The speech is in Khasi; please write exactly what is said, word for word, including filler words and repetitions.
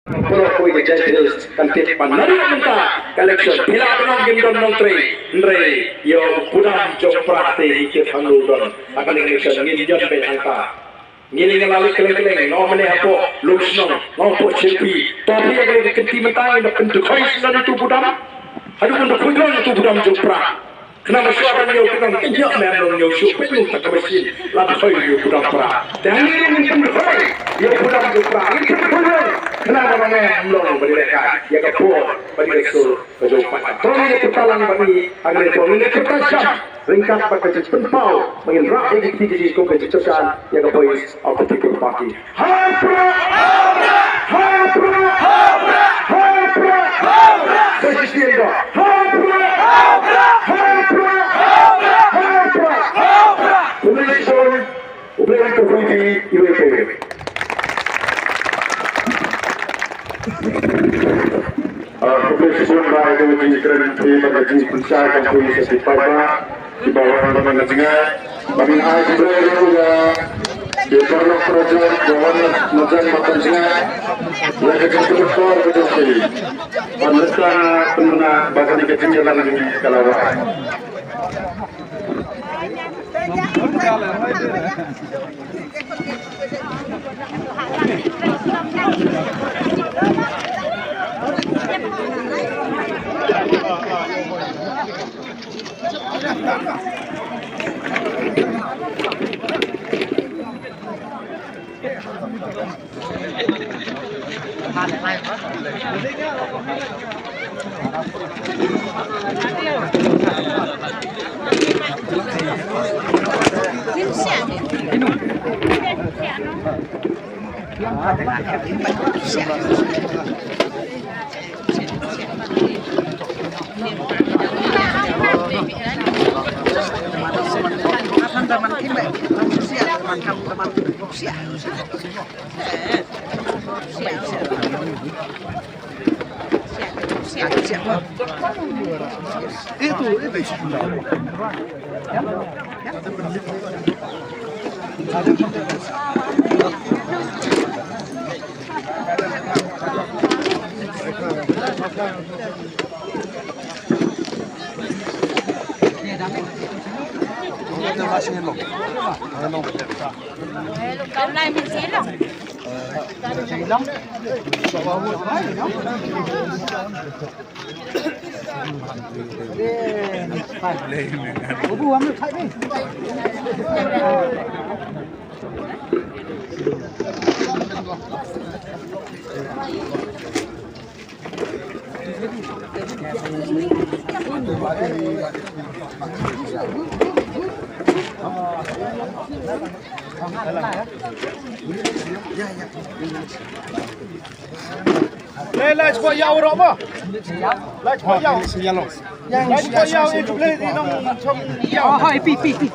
Baroh kawei ka Jaintia Hills kan tip ba naduh mynta ka election phi lah ban ong ngim don nongtrei, hynrei ïa u budam jong u Prah te ngi tip hangno u don. Ha kane ka election ngin ïoh beit hangta. Ngi la leit kylleng kylleng, nga ong mynne hapoh Lumshnong, nga ong hapoh Chirpi. To phi ïa kane ka kynti mynta ngin da pyndukhoi shuh ïa utu u budam. Haduh ban da pyndukhoi utu u budam jong u Prah. Khnang ba shuwa ban ñiew khnang ba kin ïoh, mem long ñiew shuh peit ngut ta ka machine. La dukhoi ïa u budam Prah. Te hangne ruh ngin pyndukhoi ïa u budam jong u Prah. Ngin pyndukhoi ruh khnang ba long, mem long ba dei lehkai ïa ka bor ba dei ka sur ka jong u paidbah. To ngin ïa pyrta lang bad ngi hangne, to ngin ïa pyrta sham ryngkat bad ka jingpynpaw ba ngin rah ïa ki kti ki jong ngi kum ka jingkyrshan ïa ka Voice of the People Party. Ha u Prah! Ha u Prah! Ha u Prah! Sa shisien doh. Ha u Prah! Ha u Prah! Congratulations. U Blei un kyrkhu ïa phi iwei pa iwei. Ah, khublei shibun ba ïa ka jingkren phi bad ka jingpynshai jong phi sha ki paidbah. Kiba wan ban wan na jngai. Ba ngin ai khublei ruh ïa ki paralok parajor kiba wan na jngai ban pynjngai ïa ka jingpynlong ka jong ki. Ban leh sa pynbna ba kane ka jingïalang jong ngi ka la wai. Le, la, cuba ya, urok mo. La, cuba ya. La, cuba ya, eh, cuba le, di nong, chong, ya. Oh, hai, pi, pi, pi.